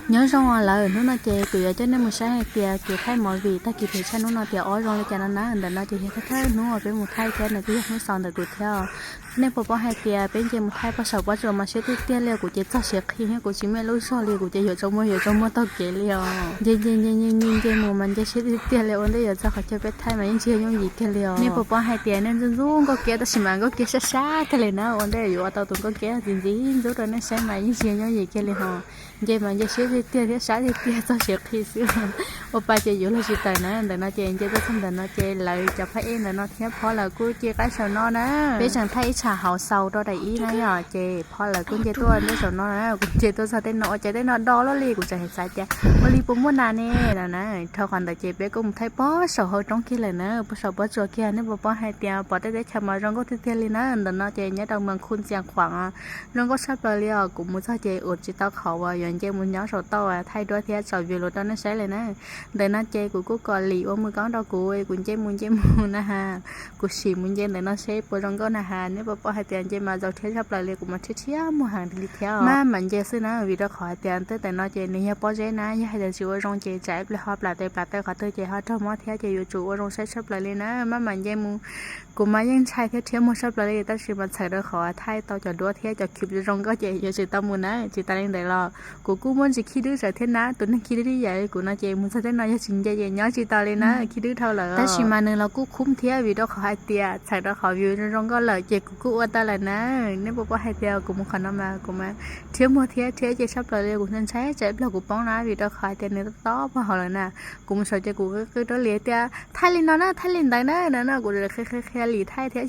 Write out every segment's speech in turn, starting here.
Nyob zoo os lawm, hnub no ces kuv yuav coj nej mus saib hais tias kev thaij movie tag kis phem tshaj hnub no tias ob zoo li cas no na. Ntawm no ces yog thawj thawj hnub uas peb mus thaij thiab nws kuj yog hnub xaus ntawm kuv thiab. Nej puas paub hais tias peb nce mus thaij pog saum pob tsuas mas siab tiag tiag li, kuv ces txog siav qhi thiab kuv tsis muaj lub zog li, kuv ces yuav tsaus muag yuav tsaus muag taug kev li os. Nce nce nce nce nce nce mus mas nce siab tiag tiag li, ua ntej yuav txog qhov chaw peb thaij mas yeej tsis yog yooj yim kiag li os. Nej puas paub hais tias nej ntxub ntxub nkauj kiab tab sis mas nkauj kiab sab sab kiag li na, ua ntej yuav ua tau tus nkauj kiab ntxim ntxim ntxub rau nej saib mas yeej tsis yog yooj yim kiag li hos. Nce mas nce siab tiag tiag thiab sab tiag tiag txog siav qhi xwb. Ua pa ces yuav luag tsis tawm na. Ntawm no ces nce tuaj txog ntawm no ces lawv cov phab ej ntawm no thiab phob lawv kuj ci qaib saum no na. Peb tseem thaij ib tsham hauv xaus rau daim ib na yom, ces phob lawv kuj nce tuaj ntej saum no na. Kuv nce tuaj txog tej no ua cas tej no do luaj li, kuv tseem xav tias ua li puas muaj nas ne no na. Dhau qhov ntawd ces peb kuj mus thaij pog saum hauv roob kiag lawm na, pog saum pob tsuas kiag. Nej puas paub hais tias pom tej teb chaws mas zoo nkauj tiag tiag li na. Ntawm no ces nyob rau Moos Khum Xiav Khuam, zoo nkauj tshaj plaws li os. Kuv mus txog ces ua tsis tau qhov uas yuav nce mus nyob saum toj thaij duab thiab tso view los rau nej saib li na. Ntawm no ces kuv kuj kom Lis ua mus koob rau kuv, kuv nce mus nce mus na has. Kuv sim mus nce ntawm no seb puas zoo nkauj na has. Nej puas paub hais tias nce mas zaum rhiab tshaj plaws li, kuv mas rhiab rhiab muag heev li thiab. Maj mam nce xwb na, vim rau qhov hais tias tej ntawm no ces nws yog pob zeb na, yog hais tias tsis ua zoo ces tsam ib pliag ho plam tes plam taw qhov twg ces ho raug mob thiab, ces yuav tsum ua zoo saib tshaj plaws li na. Maj mam nce mus, kuv mas yeej ntshai thiab rhiab muag tshaj plaws li, tab sis mas txhawm rau qhov thaij tau cov duab thiab cov clip zoo nkauj ces yuav tsum tau mus na. Tsis tas li ntawd los kuv kuj muaj ntsis khib dwb tsawv thiab na, tus neeg khib dwb dwb yam kuv no ces mus txog tej no yog tsis nce ces nyob tsis tau li na, khib dwb dhau lawm. Tab sis mas nws los kuj khum thiab, vim rau qhov hais tias txhawm rau qhov view zoo zoo nkauj lawm ces kuv kuj ua tau lawm na. Nej puas paub hais tias kuv mus qhov no mas kuv mas rhiab muag thiab rhiab nce tshaj plaws li, kuv ntshai tsam ib pliag kuv poob na, vim rau qhov hais tias nws tob tob pog hauv lawm na. Kuv mus saud ces kuv qw qw rau Lis tias thaij li no na, thaij li ntawd na no, kuv qhia qhia Lis thaij thiab.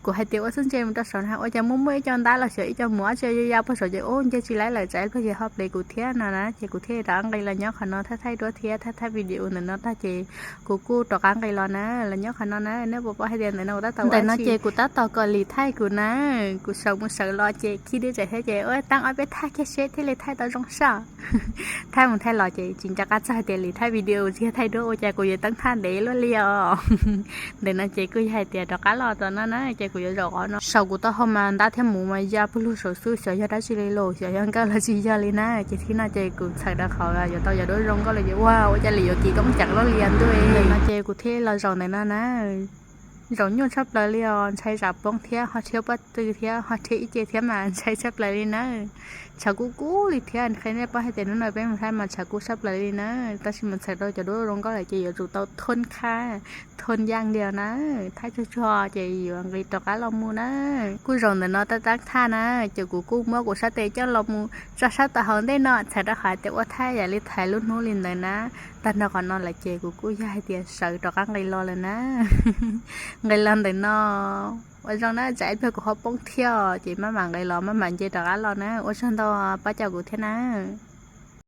Kuv hais tias ua txuj ntse mus rau saud na, ua cas muaj muaj ib co ntab los xyov ib co muv dab tsi ya ya pog saud ces ub nce tsis laib lawm, tsam ib pliag ces ho plis kuv thiab no na. Ces kuv thiaj rov qab nqis los nyob qhov no thaij thaij duab thiab thaij thaij video ntawm no tag ces kuv kuj rov qab nqis los na, los nyob qhov no na. Nej puas paub hais tias ntawm no kuv tab tom, ntawm no ces kuv tab tom kom Lis thaij kuv na. Kuv sawv mus sawv los ces khib dwb tsawv thiab ces ua taab ob peb thaij kiag seb thiaj li thaij tau zoo sab. Thaij mus thaij los ces tsis nco qab txog hais tias Lis thaij video tsis yog thaij duab, ua cas kuv yuav teeb thaj ntev luaj li os. Ntawm no ces kuj yog hais tias rov qab los tom no na, ces kuv yuav zaum qhov no. Saum kuv taub hau mas ntab thiab muv mas ya pug lug saud xwb, xyov yog dab tsi li los xyov yog nkauj los tsis yog li na. Ces thib no ces kuv txhawm rau qhov yuav tau cov duab zoo nkauj lawm ces ua ua cas Lis yuav kiv koob ceev luaj li ntuj. Ntawm no ces kuv thiaj los zaum ntawm no na. Zaum nyuaj tshaj plaws li os, ntshai zam poob thiab ho rhiab pob tw thiab ho rhiab ib ce thiab mas ntshai tshaj plaws li na. Tshav kub kub li thiab, qhia nej paub hais tias hnub no peb mus thaij mas tshav kub tshaj plaws li na. Tab sis mas txhawm rau cov duab zoo nkauj lawm ces yuav tsum tau thoob khab, thoob yaj ntiag na. Thaij tsuag tsuag ces yuav nqis rov qab los mus na. Kuj zaum ntawm no tab tab thaj na, ces kuv kuj muab kuv sab tes coj los mus tso sab tom hauv ntej no, txhawm rau qhov tias ua thaij yam li thaiv lub hnub li ntawd na. Tag nrho qhov no lawm ces kuv kuj yog hais tias sawv rov qab nqis los lawm na. Nqis los ntawm no ua zoo na, tsam ib pliag kuv ho poob thiab ces maj mam nqis los maj mam nce rov qab los na. Ua tsaug ntau pab cov kuv thiab na.